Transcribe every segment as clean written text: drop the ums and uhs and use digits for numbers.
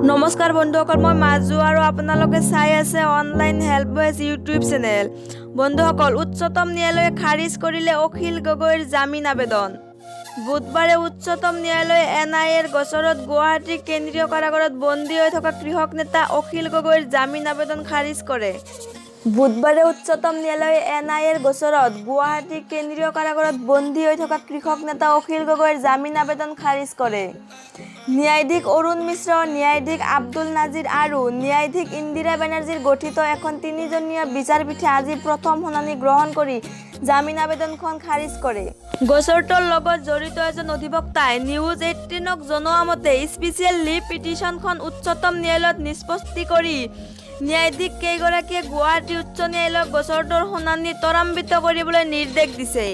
নমস্কাৰ বন্ধুসকল, মই মাজু আৰু আপোনালোকে চাই আছে online help voice YouTube channel. বন্ধুসকল, উচ্চতম ন্যায়ালয়ে খাৰিজ কৰিলে অখিল গগৈৰ জামিন আবেদন। বুধবাৰে উচ্চতম ন্যায়ালয়ে এনআইএৰ গোচৰত গুৱাহাটীৰ কেন্দ্ৰীয় কাৰাগাৰত বন্দী হৈ থকা কৃষক নেতা অখিল গগৈৰ জামিন আবেদন খাৰিজ কৰে। বুধবাৰে উচ্চতম ন্যায়ালয়ে এনআইএৰ গোচৰত গুৱাহাটীৰ কেন্দ্ৰীয় কাৰাগাৰত বন্দী হৈ থকা কৃষক নেতা অখিল গগৈৰ জামিন আবেদন খাৰিজ কৰে। ন্যায়াধীশ অৰুণ মিশ্ৰ, ন্যায়াধীশ আব্দুল নাজিৰ আৰু ন্যায়াধীশ ইন্দিৰা বেনাৰ্জীৰ গঠিত এখন তিনিজনীয়া বিচাৰপীঠে আজি প্ৰথম শুনানি গ্ৰহণ কৰি জামিন আবেদনখন খাৰিজ কৰে। গোচৰটোৰ লগত জড়িত এজন অধিবক্তাই নিউজ 18ক জনোৱা মতে, স্পেচিয়েল লিভ পিটিশ্যনখন উচ্চতম ন্যায়ালয়ত নিষ্পত্তি কৰি ন্যায়াধীশ কেইগৰাকীয়ে গুৱাহাটী উচ্চ ন্যায়ালয়ক গোচৰটোৰ শুনানি ত্বৰান্বিত কৰিবলৈ নিৰ্দেশ দিছে।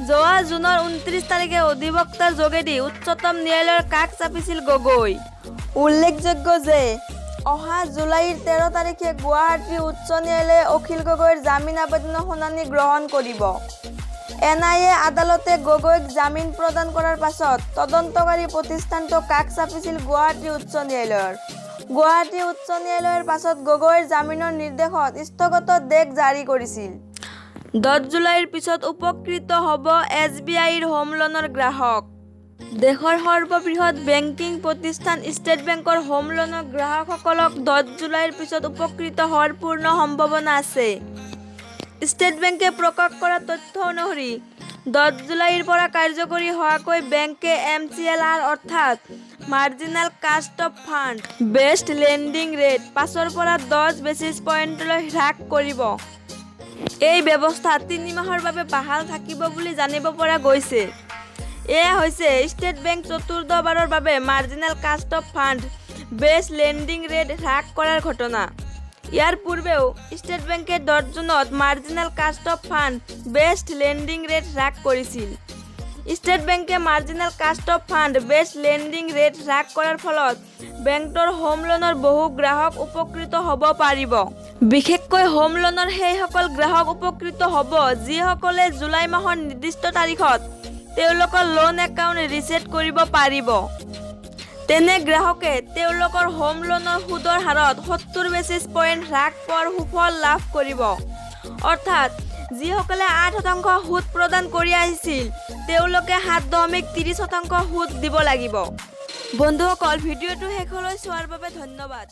যোৱা জুনৰ 29 তাৰিখে অধিবক্তাৰ যোগেদি উচ্চতম ন্যায়ালয়ৰ কাষ চাপিছিল গগৈ। উল্লেখযোগ্য যে অহা জুলাইৰ 13 তাৰিখে গুৱাহাটী উচ্চ ন্যায়ালয়ে অখিল গগৈৰ জামিন আবেদনৰ শুনানি গ্ৰহণ কৰিব। এনআইএ আদালতে গগৈক জামিন প্ৰদান কৰাৰ পাছত তদন্তকাৰী প্ৰতিষ্ঠানটো কাষ চাপিছিল গুৱাহাটী উচ্চ ন্যায়ালয়ৰ। গুৱাহাটী উচ্চ ন্যায়ালয়ৰ পাছত গগৈৰ জামিনৰ নিৰ্দেশত স্থগিতাদেশ জাৰি কৰিছিল। 10 জুলাইৰ পিছত উপকৃত হ'ব এছবিআইৰ হোম লোনৰ গ্ৰাহক। দেশৰ সৰ্ববৃহৎ বেংকিং প্ৰতিষ্ঠান ষ্টেট বেংকৰ হোম লোনৰ গ্ৰাহকসকলক 10 জুলাইৰ পিছত উপকৃত হোৱাৰ পূৰ্ণ সম্ভাৱনা আছে। ষ্টেট বেংকে প্ৰকাশ কৰা তথ্য অনুসৰি 10 জুলাইৰ পৰা কাৰ্যকৰী হোৱাকৈ বেংকে এমচিএলআৰ অৰ্থাৎ marginal cost of fund based lending rate 5ৰ পৰা 10 বেছিছ পইণ্টলৈ হ্ৰাস কৰিব। এই ব্যৱস্থা 3 মাহৰ বাবে বাহাল থাকিব বুলি জানিব পৰা গৈছে। এয়া হৈছে ষ্টেট বেংক চতুৰ্থবাৰৰ বাবে marginal cost of fund based lending rate হ্ৰাস কৰাৰ ঘটনা। ইয়াৰ পূৰ্বেও ষ্টেট বেংকে 10 জুনত marginal cost of fund based lending rate হ্ৰাস কৰিছিল। ষ্টেট বেংকে marginal cost of fund based lending rate হ্ৰাস কৰাৰ ফলত বেংকটোৰ হোম লোনৰ বহু গ্ৰাহক উপকৃত হ'ব পাৰিব। বিশেষকৈ হোম লোনৰ সেইসকল গ্ৰাহক উপকৃত হ'ব, যিসকলে জুলাই মাহৰ নিৰ্দিষ্ট তাৰিখত তেওঁলোকৰ লোন একাউণ্ট ৰিছেট কৰিব পাৰিব। তেনে গ্ৰাহকে তেওঁলোকৰ হোম লোনৰ সুদৰ হাৰত 70 বেছিছ পইণ্ট হ্ৰাস পোৱাৰ সুফল লাভ কৰিব। অৰ্থাৎ যিসকলে 8% সুদ প্ৰদান কৰি আহিছিল, তেওঁলোকে 7.30% সুদ দিব লাগিব। বন্ধুসকল, ভিডিঅ'টো শেষলৈ চোৱাৰ বাবে ধন্যবাদ।